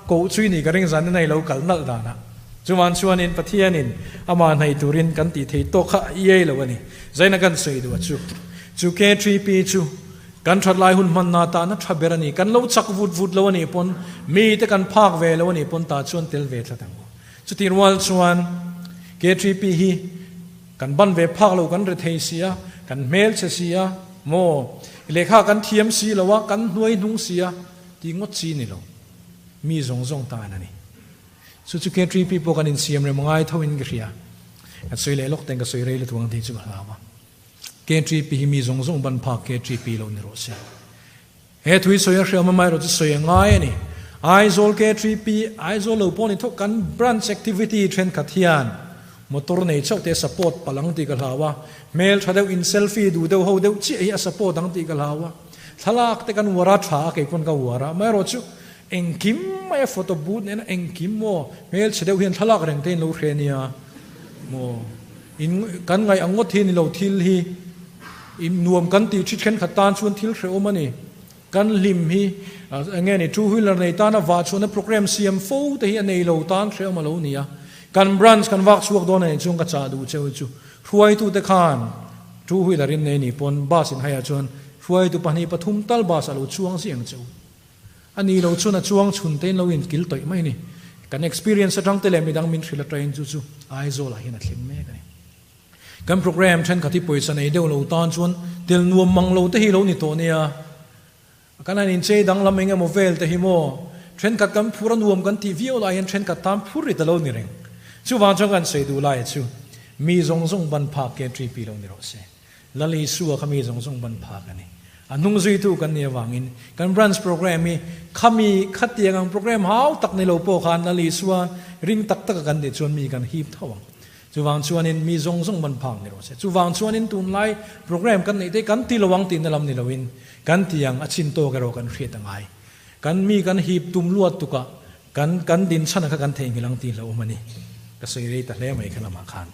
koh chui ni ka ring zan in a ilo kal nalh dan ah. Chuvan chuanin Pathianin amah hnaih turin kan tih thei tawk kha a iai lo a ni. Zaina kan sawi duh a chu. Chu KTP chu kan that lai hun hmanna tan a tha ber a ni. Kan lo chak vut vut lo a nih pawn, mite kan phak ve lo a nih pawn tah chuan tel ve tlat ang u. Chutih rual chuan KTP hi kan ban ve phak lo kan re thei si a, kan hmelchhe si a, maw lehkha kan thiam si lo a, kan hnuai hnung si a tih ngawt chi ni lo. Mi zawng zawng tan a ni. Chu chu KTP pawh kan insiam rem ngai tho in ka hria. Kan sawi leh lawk ten ka sawi rei lutuk ang tih chu ka hlau a. KTP hi mi zawng zawng ban phak KTP lo ni rawh se. He thui sawi a hriam amaherawh chu sawi a ngai a ni. Aizawl KTP, Aizawl lo pawh ni thawk kan branch activity thenkhat hian motor nei chauh te support palh ang tih ka hlau a. Hmel tha deuh in selfie duh deuh ho deuh chiah hi a support ang tih ka hlau a. Thlalak te kan uar a, tha a kei pawn ka uar a. Amaherawh chu Engkim mai a photo booth nena engkim maw hmelchhe deuh hian thlalak reng te in lo hre nia maw in kan ngaih ang ngawt hi ni lo thil hi in nuam kan tih thi thenkhat tan chuan thil hrehawm a ni kan hlim hi enge ni two wheeler nei tana vah chhuahna program siam fo te hi a nei lo tan hrehawm a lo ni a kan branch kan vak chhuak dawn a nih chuan ka chah duh cheu chu hruaitute khan two wheeler in nei ni pawn bus in haiah chuan hruaitu pahnih pathum tal bus a lo chuang zing cheu. A ni lo chuan a chuang chhun te in lo inkil tawih mai a ni. Kan experience atang te leh midang min hrilh atangin chu chu Aizawl ah hian a thleng mek a ni. Kan program thenkhat hi pawisa nei deuh lo tan chuan tel nuam mang lo te hi lo ni tawh nia. Kan han inchei danglam eng emaw vel te hi maw thenkhat kan phur a nuam kan tih viau lai hian thenkhat tan phur ri ta lo ni reng. Chuvang chuan kan sawi duh lai chu mi zawng zawng ban phak KTP lo ni rawh se. Lal Isua kha mi zawng zawng ban phak a ni. A hnung zuitu kan nih avangin kan branch program hi khami khatiang ang program hau tak ni lo pawh khan Lal Isua ring tak taka kan nih chuan mi kan hip tho ang. Chuvang chuanin mi zawng zawng ban phak ni rawh se. Chuvang chuanin tunlai program kan neih te kan ti lo ang tihna lam ni loin kan ti ang a chin tawk erawh kan hriat a ngai. Kan mi kan hip tum luat tukah kan kan din chhan kha kan theihnghilh ang tih hlauhawm a ni. Ka sawi rei ta hle mai kha lamah khan.